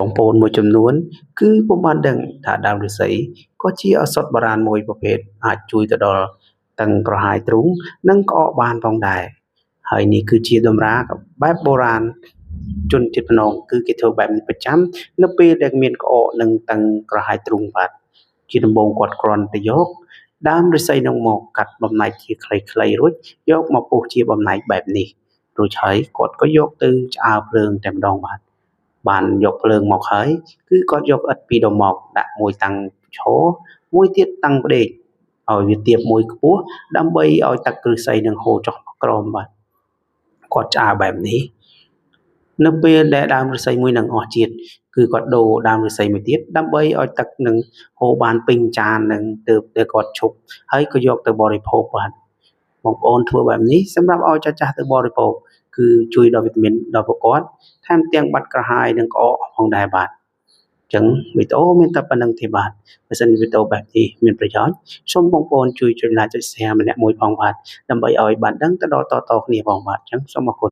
បងប្អូនមួយចំនួនគឺពុំបានដឹងថាដើមឫស្សីក៏ជាឱសថបុរាណមួយប្រភេទអាចជួយទៅដល់តឹងក្រហាយទ្រូងនិងក្អកបានផងដែរហើយនេះគឺជាតម្រាបែបបុរាណជនជាតិព្នងគឺគេធ្វើបែបនេះប្រចាំនៅពេលដែលមានក្អកនិងតឹងក្រហាយទ្រូងបាទជាដំបូងគាត់គ្រាន់តែយកដើមឫស្សីនឹងមកកាត់បំណែកជាខ្លីៗរួចយកមកពុះជាបំណែកបែបនេះរួចហើយគាត់ក៏យកទៅឆ្អើរភ្លើងតែម្ដងបាទបានយកភ្លើងមកហើយគឺគាត់យកឥដ្ឋពីរដុំមកដាក់មួយតាំងឈរមួយទៀតតាំងផ្ដេកឲ្យវាទាបមួយខ្ពស់ដើម្បីឲ្យទឹកឫស្សីនឹងហូរចុះមកក្រោមបាទគាត់ឆ្អើរបែបនេះនៅពេលដែលដើមឫស្សីមួយនឹងអស់ជាតិគឺគាត់ដូរដើមឫស្សីមួយទៀតដើម្បីឲ្យទឹកនឹងហូរបានពេញចាននឹងទើបតែគាត់ឈប់ហើយក៏យកទៅបរិភោគបាទបងប្អូនធ្វើបែបនេះសម្រាប់ឲ្យចាស់ៗទៅបរិភោគគឺជួយដល់វីតាមីនដល់ពួកគាត់ថែមទាំងបាត់ក្រហាយនិងក្អកផងដែរបាទអញ្ចឹងវីដេអូមានតែប៉ុណ្្នឹងទេបាទបើសិនវីដេអូបែបនេះមានប្រយោជន៍សូមបងប្អូនជួយចុច like ចុច share ម្នាក់មួយផងបាទដើម្បីឲ្យបានដឹងទៅដល់តៗគ្នាផងបាទអញ្ចឹងសូមអរគុណ។